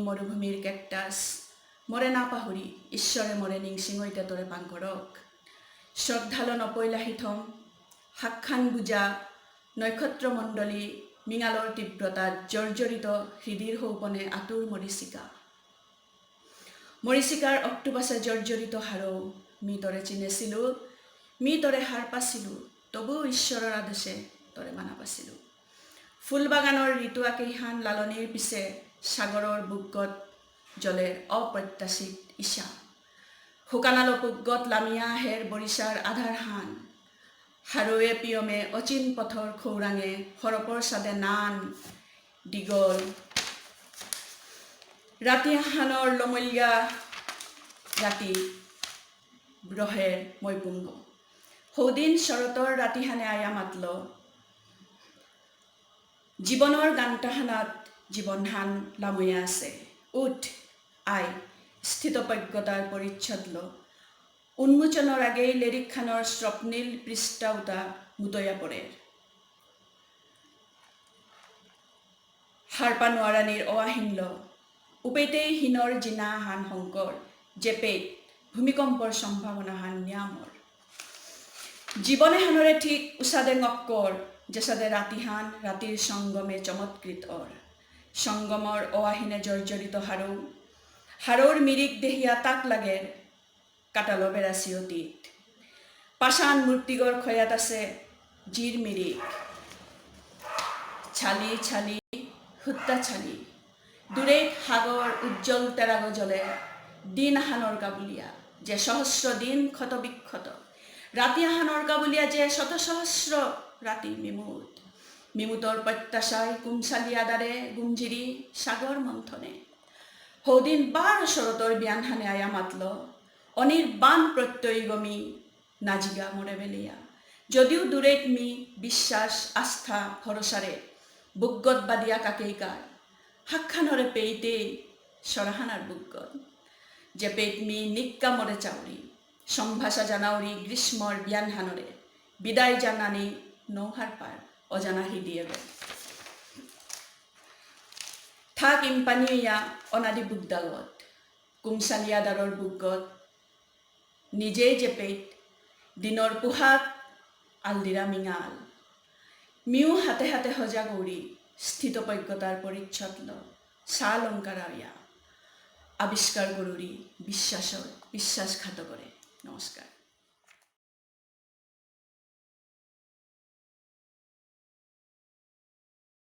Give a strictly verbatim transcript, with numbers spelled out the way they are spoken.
মরুভূমির ক্যাকটাস, মোরে না পাহুরি, ঈশ্বরে মোরে নিংসিং হইতে তোরে পাং করক। শ্রদ্ধালো নপৈলাহিথম, হাক্ষান বুজা, নক্ষত্রমণ্ডলী, মিঙালর তীব্রতা জর্জরিত হৃদির হৌপনে আতুর মরিচিকা। মরিচিকার অক্টোপাসে জর্জরিত হারৌ, মি তরে চিনেছিলু, মি তরে হার পাছিলু, তবু ঈশ্বরর আদেশে তরে মানা পাছিলু। ফুলবাগানর ঋতু আকেইহান লালনির পিছে সাগরর বুকগত জলের অপ্রত্যাশিত ইশা। হুকানালো পুকগত লামিয়া আহের বরিষার আধারহান। হারৌয়ে পিয়মে অচিন পথর খৌরাঙে হরপর সাদে নান দীঘল। রাতি আহানর লমলিয়া রাতি গ্রহের মৈপুঙ্গ। হৌদিন শরতর রাতিহানে আয়া মাতল, জীবনর গানটাহানাত জীবনহান লাময়া আছে। উঠ, আয়, স্থিতপ্রজ্ঞতার পরিচ্ছদ ল। উন্মোচনর আগেই লেরিকহানর স্বপ্নিল পৃষ্ঠা উতা মুতয়া পড়ের। হারপা নোয়ারানির অহানল, উপেইতেই হিনর জিনা হান হংকর, যেপেইত ভূমিকম্পর সম্ভাবনা হান নিয়ামর। জীবনে হানরে ঠিক উসাদে ঙক্কর, যেসাদে রাতিহান রাতির সঙ্গমে চমৎকৃত অর। সঙ্গমর অহানে জর্জরিত হারৌ, হারৌর মিরিক দেহিয়া তাক লাগের, কাটালো বেড়াসি অতীত। পাষাণ মূর্তিগর খয়াত আছে জির মিরিক। ছালি ছালি, হুত্তা ছালি। দূরে হাগর উজ্জ্বল তেরাগো জলে দিন আহানর কাবুলিয়া, যে সহস্র দিন ক্ষত বিক্ষত। রাতি আহানর কাবুলিয়া, যে শত সহস্র রাতি মিমুত। মিমুতর প্রত্যাশায় কুমসালি আদারে গুঞ্জিরি সাগর মন্থনে। হৌদিন বারো শরতর বিয়ানহানে আয়া মাতল, অনির্বাণ প্রত্যয়ী গমি নাজিগা মোরে বেলিয়া। যদিও দূরেত মি বিশ্বাস, আস্থা, ভরসারে বুকগত বাদিয়া কাকেইকার, হাকখানরে পেইতেই সরাহানার বুকগত। যেপেইত মি নিক্কা মোরে চাউরি, সম্ভাষা জানাউরি গ্রীষ্মর বিয়ানহানরে, বিদায় জানানি নৌহার পার, অজানা হিদিয়ে বেল। থাক ইম্পানিয়া অনাদি বুকদাগত, কুমসালিয়া দারর বুকগত, নিজেই যেপেইত, দিনর পুহাত, আলদিরা মিঙাল। মিউ হাতে হাতে হজা গৌরি, স্থিতপ্রজ্ঞতার পরিচ্ছদ ল, সা লঙ্কারাউয়া। আবিষ্কার গরুরি বিশ্বাস, বিশ্বাসঘাতকরে। নমস্কার।